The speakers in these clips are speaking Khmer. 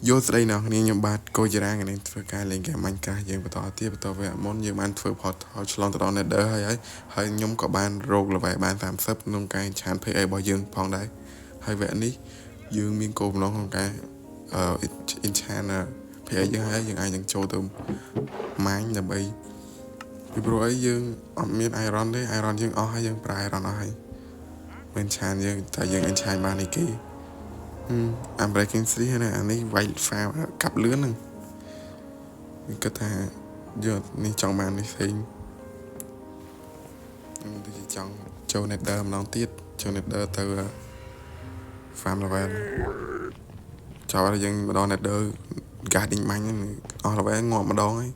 យកស្ដីអ្នកគ្នាខ្ញុំបាទកូចរាថ្ងៃនេះធ្វើការលេងហ្គេម Minecraft យើងបន្តទៀតបន្តវគ្គមុនយើងបានធ្វើ portal ឆ្លងទៅដល់ Nether ហើយហើយហើយខ្ញុំក៏បានរក level បាន30ក្នុងការ enchant PA របស់យើងផងដែរហើយវគ្គនេះយើងមានគោលបំណងក្នុងការអឺ enchant PA យើងហើយយើងអាចនឹងចូលទៅ mine ដើម្បីពីព្រោះអីយើងអត់មាន iron ទេ iron យើងអស់ហើយយើងប្រើ iron អស់ហើយមិន enchant យើងតែយើង enchant បាននេះគេ Unbreaking 3 ហ្នឹងអានេះវាយហ្វាកាប់លឿនហ្នឹងគិតថាយកនេះចង់បាននេះផ្សេងដូចជាចង់ចូល Nether ម្ដងទៀតចូល Nether ទៅ farm level ចោលឲ្យយើងម្ដង Nether កាសដេញបាញ់ហ្នឹងអស់ level ងាប់ម្ដងហើយ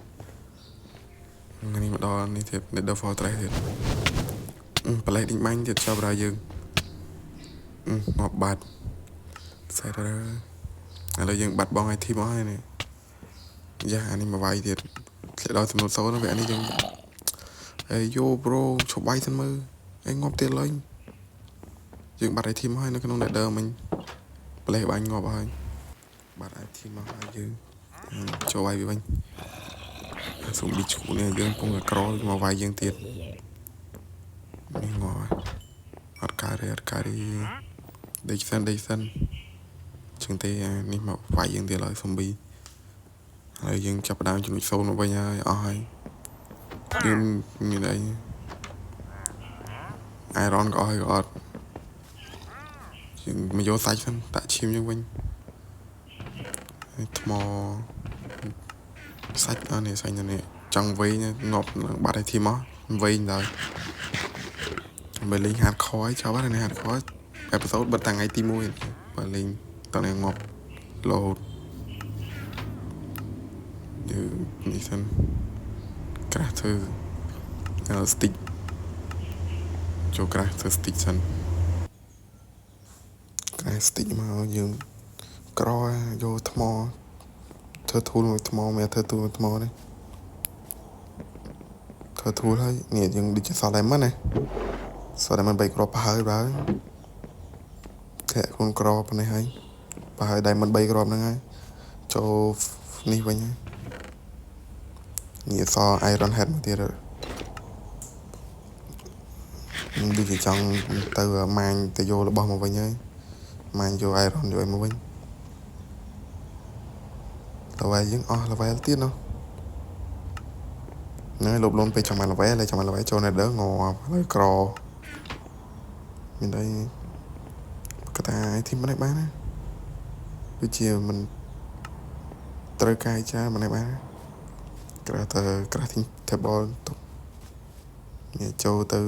នេះម្ដងនេះទៀត Nether Fortress ទៀតប្លេះដេញបាញ់ទៀតចោលដល់យើងងាប់បាត់សេតឥឡូវយើងបាត់បង់ item អស់ហើយនេះយ៉ាអានេះមកវាយទៀតធ្លាក់ដល់ចំនួន0វគ្គនេះយើងអេយោ bro ឈប់វាយសិនមើលអេងាប់ទៀតឡើយយើងបាត់ item ហើយនៅក្នុង Nether មិញប្លេះបាញ់ងាប់ហើយបាត់ item មកហើយយើងចូលវាយវាវិញសូមប៊ីឈូនេះយើងកំពុងតែក្រមកវាយយើងទៀតនេះងាប់ហើយអត់កើតទេអត់កើតទេដេកសិនដេកសិនជាងទេនេះមកវាយយើងទៀតហើយសំប៊ីហើយយើងចាប់ផ្ដើមចំណុច0មកវិញហើយអស់ហើយយើងមានអី iron ក៏អស់ហើយក៏អត់យើងមកយកសាច់សិនដាក់ឈាមយើងវិញហើយថ្មសាច់អស់នេះសាច់នេះចង់វែងងាប់នឹងបាត់ឲ្យធីមកវែងដល់បើលេង hardcore ហើយចប់ហើយនេះ hardcore episode បិទតាំងថ្ងៃទី1បើលេងតនេះងាប់រហូតយើងនេះសិន craft ធ្វើ stick ចូល craft ធ្វើ stick សិន craft stick មកយើងក្រយកថ្មធ្វើ tool មួយថ្មមានធ្វើ tool មួយថ្មនេះធ្វើ tool ហើយនេះយើងដូចជាសល់ diamond ណាសល់ diamond 3គ្រាប់ប្រហើយបើធាក់ខ្លួនក្រប៉ុណ្នេះហើយប្រហើយ diamond 3គ្រាប់ហ្នឹងហើយចូលនេះវិញហើយនេះសល់ iron head មកទៀតខ្ញុំដូចជាចង់ទៅ mine ទៅយករបស់មកវិញហើយ mine យក iron យកអីមកវិញ level យើងអស់ level ទៀតណោះហ្នឹងហើយលុបលូនពេលចង់បាន level ហើយចង់បាន level ចូល Nether ងាប់ហើយក្រមានអីកថា item មិនបានណាដូចជាមិនត្រូវកាយច្រើនមិនបានក្រៅតែ crafting table ទុកនេះចូលទៅ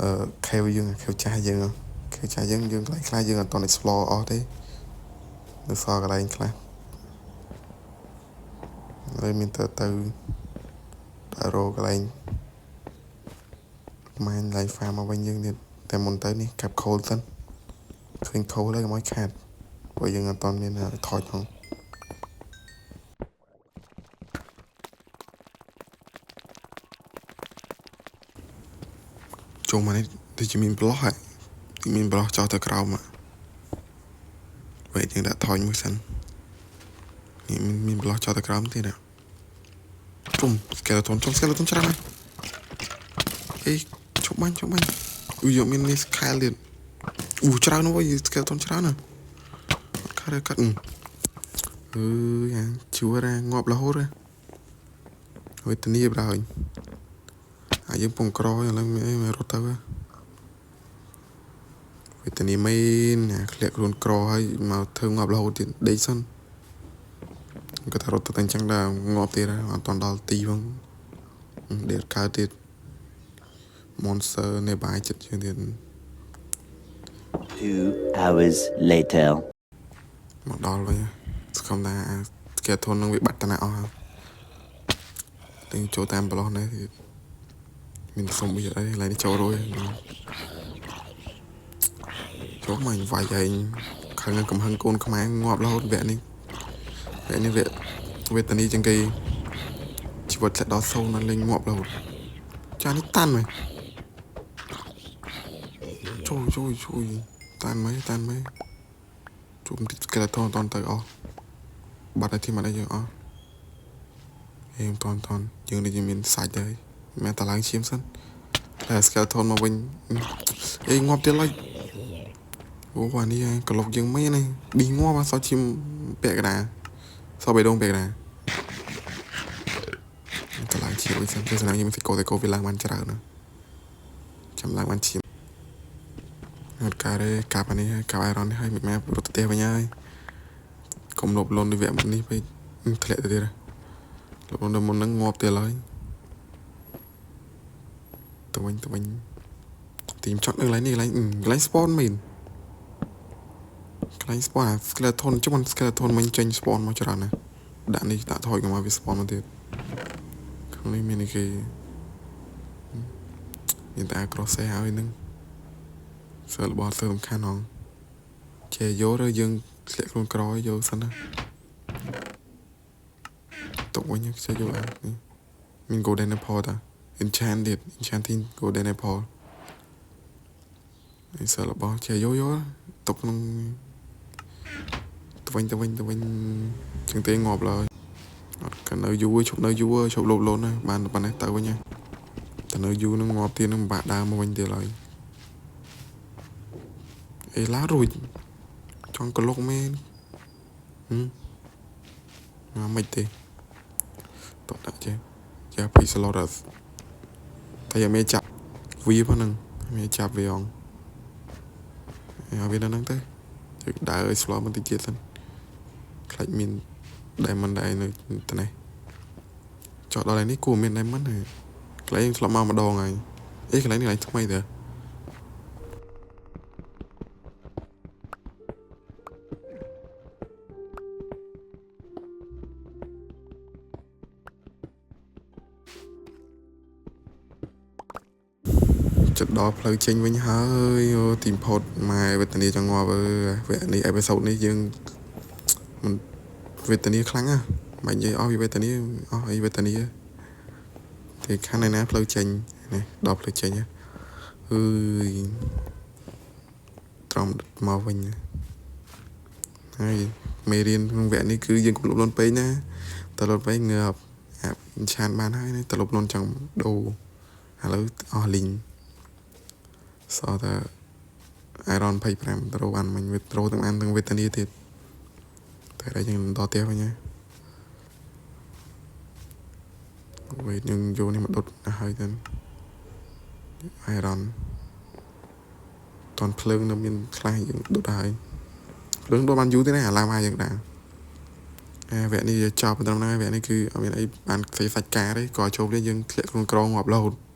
អឺ cave យើង cave ចាស់យើង cave ចាស់យើងយើងកន្លែងខ្លះយើងអត់ទាន់ explore អស់ទេនៅសល់កន្លែងខ្លះហើយមានទៅទៅដល់រកកន្លែង mine កន្លែង farm មកវិញយើងទៀតតែមុនទៅនេះកាប់ coal សិនឃើញ coal ហើយកុំឲ្យខាតព្រោះយើងអត់ទាន់មានថចផងចូលមកនេះដូចជាមានប្លោះហើយមានប្លោះចោះទៅក្រោមវេយើងដាក់ថយមួយសិននេះមានប្លោះចោះទៅក្រោមទៀតណាជុំ skeleton ជុំ skeleton ច្រើនណាស់អេជប់បាញ់ជប់បាញ់អ៊ូយកមាននេះ scale ទៀតអូច្រើនណាស់វិញ skeleton ច្រើនណាស់កាត់កាត់អឺយ៉ាជួរងាប់រហូតហើយវេទនាបណ្ដោយអាយើងពងក្រឥឡូវមានរត់ទៅវេទនាមែនអាធ្លាក់ខ្លួនក្រហើយមកធ្វើងាប់រហូតទៀតដេកសិនគាត់ថារត់ទៅតែអញ្ចឹងដែរងាប់ទៀតហើយអត់តដល់ទីផងដេកកើតទៀត monster នៅបាយចិត្តជាងទៀត 2 hours later. មកដល់វិញស្គមថាគេធននឹងវាបាត់តាណាអស់ហើយតែចូលតាមប្លោះនេះទៀតមានសុំអីអីឡើយនេះចូលរួយចូលមកវាយឯងខឹងកំហឹងកូនខ្មែរងាប់រហូតវគ្គនេះវគ្គនេះវគ្គវេទនីជាងគេជីវិតធ្លាក់ដល់សូន្យដល់លេងងាប់រហូតចានេះតាន់មែនជួយជួយជួយតាន់មែនតាន់មែនជួយ ជួបតិច skeleton អត់ទៅអស់បាត់ហើយទីមកអីយើងអស់អេមិនតន់តន់យើងនេះមានសាច់ហើយមែនតឡើងឈាមសិនតែ skeleton មកវិញអេងាប់ទៀតឡើយអូអានេះក្លុកយើងមិននេះប៊ីងាប់អសឈាមពាក់កដាសបេះដូងពាក់កដាតឡើងឈាមវិញសិនគឺស្នាមយើងមានសិកោតែកោវាឡើងបានច្រើនណាចាំឡើងបានឈាមអត់ការទេកាប់អានេះកាប់ iron នេះឲ្យមិនមែនរត់ទៅផ្ទះវិញហើយកុំលបលន់ដូចវគ្គមុននេះពេកធ្លាក់ទៅទៀតលបលន់ដល់មុនហ្នឹងងាប់ទៀតហើយទៅវិញទៅវិញទីមចត់នៅកន្លែងនេះកន្លែងកន្លែង spawn មែនកន្លែង spawn អា skeleton ចុះមិន skeleton មិញចេញ spawn មកច្រើនណាស់ដាក់នេះដាក់ថយកុំឲ្យវា spawn មកទៀតក្នុងនេះមានអីគេមានតែ crosshair ហើយនឹងសើរបស់សើសំខាន់ហងចេះយកឬយើងធ្លាក់ខ្លួនក្រោយយកសិនណាទុកវិញចេះយកអានេះមាន golden apple តា enchanted enchanting golden apple នេះសើរបស់ចេះយកយកទុកក្នុងទៅវិញទៅវិញទៅវិញជាងទេងាប់ឡើយអត់ក៏នៅយូរឈប់នៅយូរឈប់លោបលូនណាបានប៉ុណ្ណេះទៅវិញតែនៅយូរនឹងងាប់ទៀតនឹងពិបាកដើរមកវិញទៀតឡើយអេឡារួចចង់ក្លុកមែនហឹមមកមិនទេតោះដាក់ចេះយ៉ាពី slot តែយ៉ាមានចាប់វាប៉ុណ្ណឹងមានចាប់វាអងឲ្យវានៅហ្នឹងទៅយើងដើរឲ្យ slow បន្តិចទៀតសិនខ្លាចមាន diamond ដែរនៅត្នេះចុះដល់ឯនេះគួរមាន diamond ហើយកន្លែងធ្លាប់មកម្ដងហើយអេកន្លែងនេះកន្លែងថ្មីទេចិត្តដល់ផ្លូវចេញវិញហើយអូទីមផុតម៉ែវេទនាចង់ងាប់អើវគ្គនេះ episode នេះយើងមិនវេទនាខ្លាំងណាស់មិននិយាយអស់ពីវេទនាអស់អីវេទនាទេខាងណាផ្លូវចេញនេះដល់ផ្លូវចេញអើយត្រង់មកវិញហើយមេរៀនក្នុងវគ្គនេះគឺយើងកុំលុបលន់ពេកណាតលុបពេកងាប់អាឆានបានហើយតលុបលន់ចង់ដូរឥឡូវអស់លីងសល់តែ iron 25ត្រូវបានមិញវាត្រូវទាំងអានទាំងវេទនាទៀតតែដល់យើងដល់ផ្ទះវិញហើយវិញយើងយកនេះមកដុតឲ្យទៅ iron តនភ្លើងនៅមានខ្លះយើងដុតហើយភ្លើងដុតបានយូរទេណាអាឡាមយើងដែរអាវគ្គនេះចប់ត្រឹមហ្នឹងវគ្គនេះគឺអត់មានអីបានសេសាច់ការទេក៏ចូលនេះយើងធ្លាក់ខ្លួនក្រងាប់រហូត។